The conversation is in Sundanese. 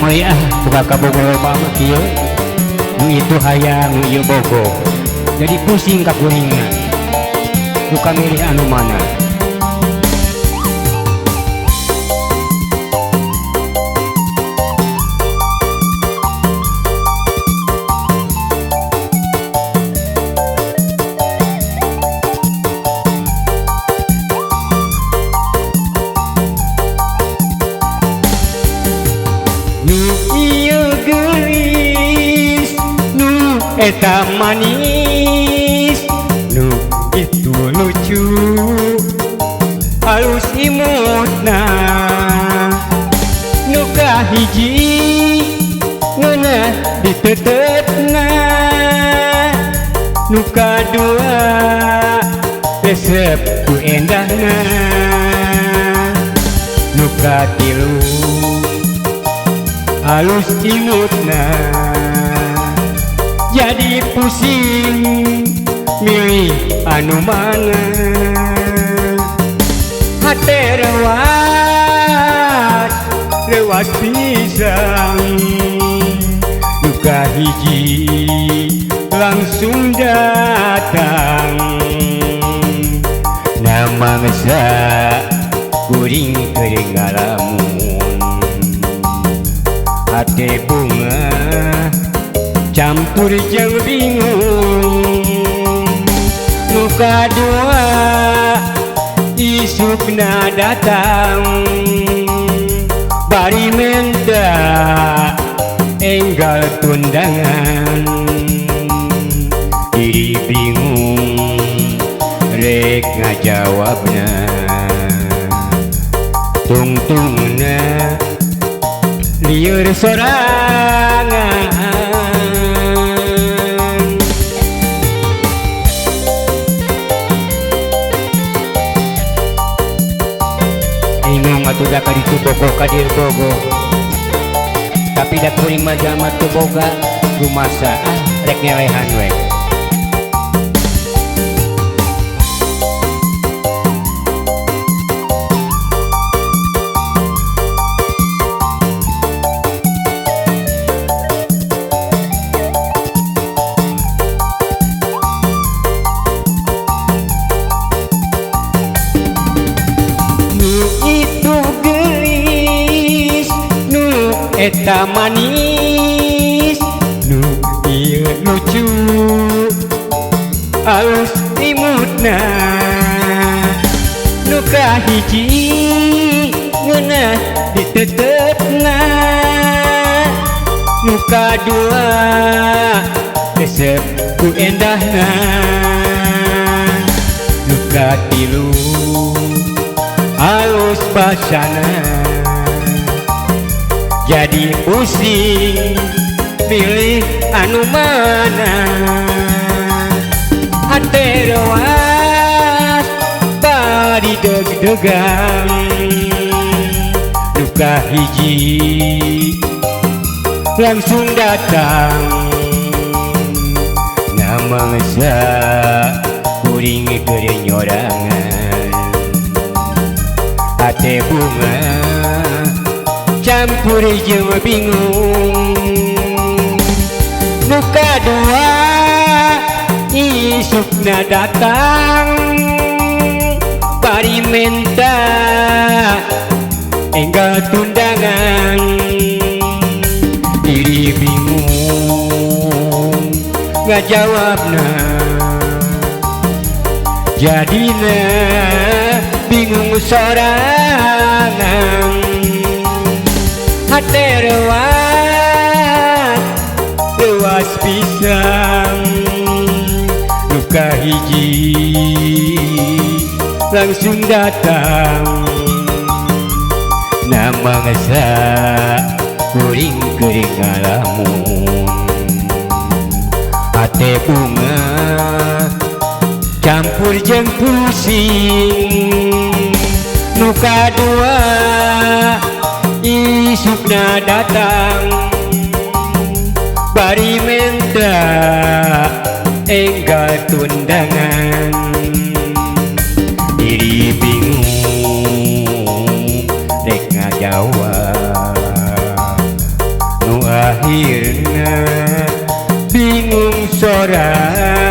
meuli ah buka kabogoh loba mah kieu. Nu itu hayang, nu ieu bogoh. Jadi pusing ka kuringna. Duka milih anu mana. Nu ieu geulis, nu eta manis, nu itu lucu, halus imutna. Nu kahiji ngeunah ditetetna, nu kadua resep ku endahna, nu katilu halus imutna. Jadi pusing milih anu mana. Hate rewas, rewas pisang. Duka hiji langsung datang. Namangsa kuring keur ngalamun. Hate bunga campur jeung bingung. Nu kadua isukna datang, bari menta enggal tundangan. Diri bingung rek ngajawabna, tungtungna lieur sorangan. Bingung atuh da ka ditu bogoh ka dieu bogoh, tapi da kuring mah jalma teu boga rumasa ah rek ngelehan we. Nu itu geulis, nu eta manis, nu ieu lucu, alus imutna. Nu kahiji ngeunah ditetetna, nu kadua resep ku endahna, nu katilu halus basana. Jadi pusing pilih anu mana. Hate rewas bari deg-degan, duka hiji langsung datang. Namangsa kuring keur nyorangan. Hate bunga campur jeung bingung. Nu kadua isukna datang, bari menta enggal tundangan. Diri bingung ngajawabna, jadina bingung sorangan. Hate rewas, rewas pisang. Luka hiji langsung datang. Namangsa kuring keur ngalamun. Hate bunga campur jeung pusing. Nu kadua isukna datang, bari menta enggal tundangan. Diri bingung rek ngajawab, Bingung sorangan.